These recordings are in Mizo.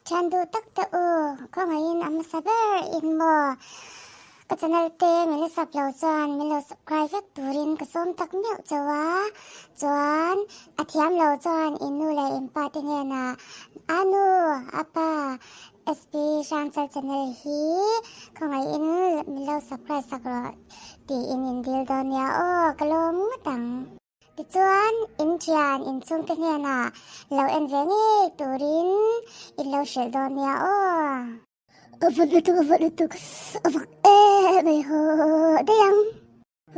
Thian duh tak te u, khawngaihin a hmasa ber in maw? Ka channel te min la sub lo chuan min lo subscribe vek turin ka sawm tak meuh chauh a, chuan a thiam lo chuan in nu leh in pa te hnenah a nu, a pa, SP Hrangchal channel hi khawngaihin min lo subscribe sak rawh tiin in dil dawn nia aw, ka lawm ngawt ang. Tichuan, in thian in chhungte hnenah lo en ve ngei turin in lo hrilh dawn nia aw. A vawt lutuk, a vawt lutuk, a vawk em mai haw daih ang.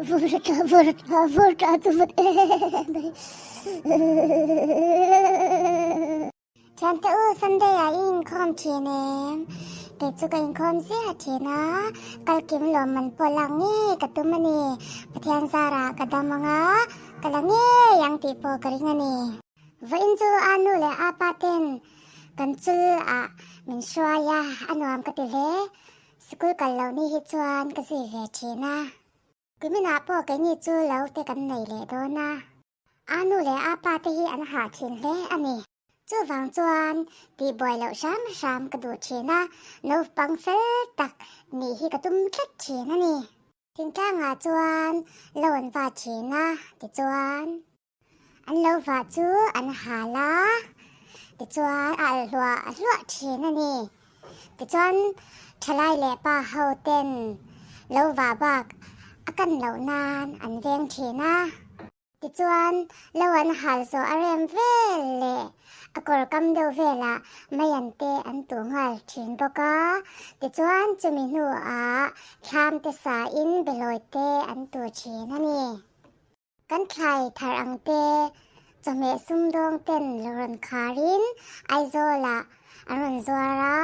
Vawr a tla, vawr a tla, vawr tla chu vawt em mai. Thiante u, Sunday ah i inkhawm thin em? Kei chu ka inkhawm ziah thin a, kal kim lawm man pawh lak ngei ka tum a ni. Pathian zarah ka dam ang a, ka la ngei ang tih pawh ka ring a ni. Vawiin chu a nu leh a pa ten kan chul ah min hruai a, a nuam ka ti hle. Sikul kal loh ni hi chuan ka zui ve thin a. Kuminah pawh keini chu lo te kan nei leh dawn a. A nu leh a pa te hi an hah thin hle a ni. Chuvang chuan tihbuai loh hram hram ka duh thin a, naupang fel tak nih hi ka tum tlat thin a ni. Thingtlangah chuan lo an va thin a, tichuan an lo vah chu an hal a, tichuan a alh hluah hluah thin a ni. Tichuan thalai leh pa ho ten lo vah bak a kan loh nan an veng thin a. Tichuan lo an hal zawh a rem vel leh a kawr kam deuh velah maian te an tuh nghal thin bawk a. Tichuan chumi hnuah thlam te sain behlawi te an tuh thin a ni. Kan thlai thar ang te, chawhmeh sumdawng ten lo rawn kharin Aizawlah an rawn zuar a,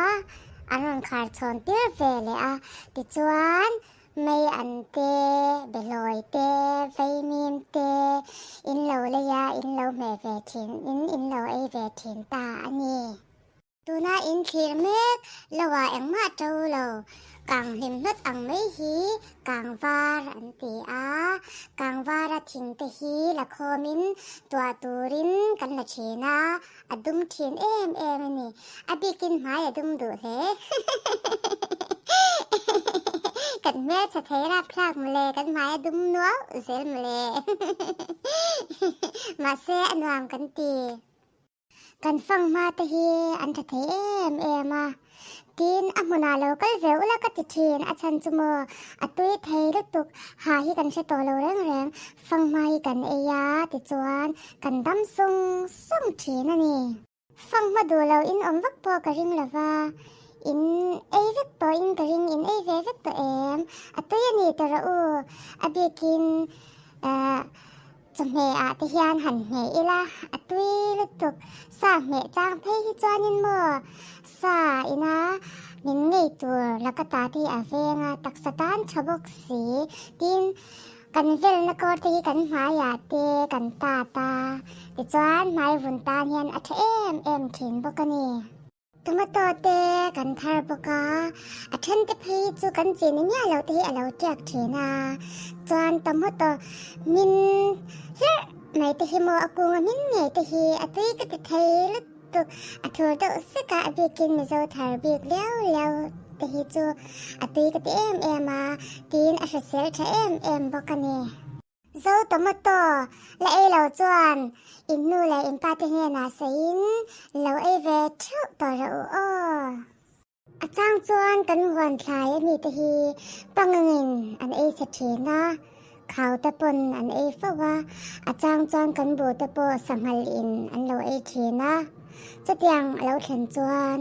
an rawn khar chhawn tir ve leh a. Tichuan, mei an te, behlawi te, veimim te in lo lei a, in lo hmeh ve thin in, in lo ei ve thin ta a ni. Tuna in thlir mek lo ah engmah to lo, kang hlim hlawt ang mai hi kang var an ti a, kang vara thing te hi la khawmin tuah turin kan la thin a, a dum thin em em a ni, a bikin hmai a dum duh hle. Kan hmeltha thei rapthlak mawle, kan hmai a dum nuau zel mawle. Mahse a nuam kan ti. Kan fanghma te hi an tha thei em em a, tin a hmunah lo kal ve ula ka ti thin, a chhan chu maw a tui thei lutuk, ha hi kan hre tawh lo reng reng, fanghma hi kan ei a tichuan kan dam sung sung thin a ni. Fanghma duh lo in awm vak pawh ka ring lova, in ei vek tawh in ka ring, in ei ve vek tawh em, a tui a ni ta rawh u, a bikin eh. Chawhmeh ah te hian han hmeh ila a tui lutuk, sa hmeh chang phei hi chuanin maw sa ina min ngei tur laka ta te hi a veng a, taksa tan tha bawk si, tin kan velna kawr te hi kan hmaiah te kan tat a, tichuan hmai vun tan hian a tha em em thin bawk a ni. Tomato te kan thar bawk a, a then te phei chu kan chi ni miah loh te hi a lo tiak thin a, chuan tomato hmin hlerh mai te hi maw a kunga hmin ngei te hi a tui ka ti thei lutuk, a thur deuh sek a, a bikin Mizo thar bik liau liau te hi chu a tui ka ti em em a, tiin a hrisel tha em em bawk a ni. Zo tomato la ei lo chuan in nu leh in pa te hnenah sawiin lo ei ve theuh tawh rawh u aw. A chang chuan kan huan thlai ami te hi pangangin an ei chhe thin a, khau te pawn an ei fo a, a chang chuan kan bu te pawh sanghal in an lo ei thin a. Chutiang a lo thlen chuan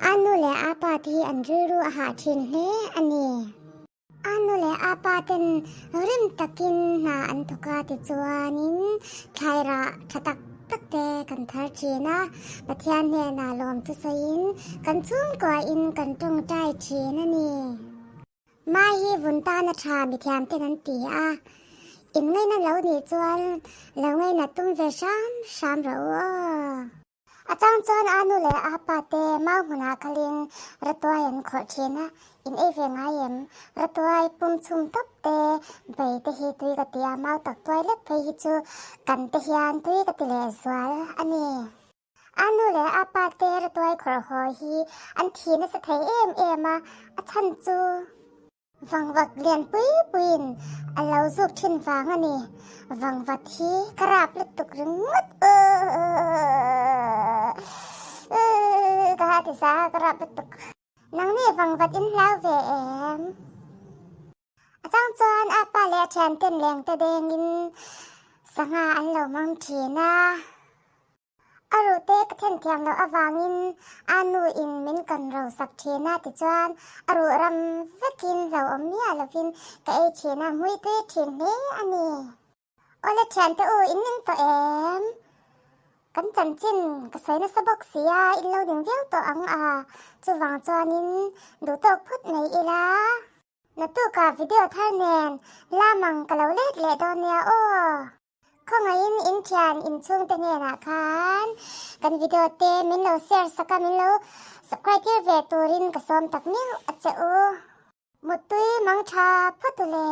a nu leh a pa te hi an rilru a hah thin hle a ni. A nu leh a pa ten rim takin hna an thawk a tichuanin thlai rah tha tak tak te kan thar thin a, Pathian hnenah lawm thusawiin kan chhungkuahin kan tawngtai thin a ni. Mai hi vun tana tha mithiam ten an ti a, in ngaihna lo nih chuan lo ngaihna tum ve hram hram rawh u aw. A chang chuan a nu leh a pa te mau hmunah kalin ratuai an khawrh thin a, in ei ve ngai em? Ratuai pum chhum tawp te bei te hi tui ka ti a, mau tak tuai lek phei hi chu kan te hian tui ka ti leh zual a ni. A nu leh a pa te ratuai khawrh haw hi an thi nasa thei em em a, a chhan chu vangvat lian pui puiin a lo zuk thin vang a ni. Vangvat hi ka rap lutuk ringawt uuh ka ha ti sa ka rap lutuk. Nangni vangvat in hlau ve em? A chang chuan a pa leh a thianten lengte dengin sangha an lo hmang thin a. A ruhte ka then thiam loh avangin a nuin min kan ro sak thin a tichuan a ruh ram vekin hlauhawm miah lovin ka ei thin a, hmuitui thin hle a ni. Awle thiante u in ning tawh em? Kan chanchin ka sawi nasa bawk si a, in lo ning viau tawh ang a, chuvang chuanin duhtawk phut nei ila. Naktukah video thar nen lamang ka lo let leh dawn nia aw. Khawngaihin in thian inchhungte hnenah khan kan video te min lo share sak a, min lo subscribe tir ve turin ka sawm tak miau a che u. Muttui mang tha phawt u le.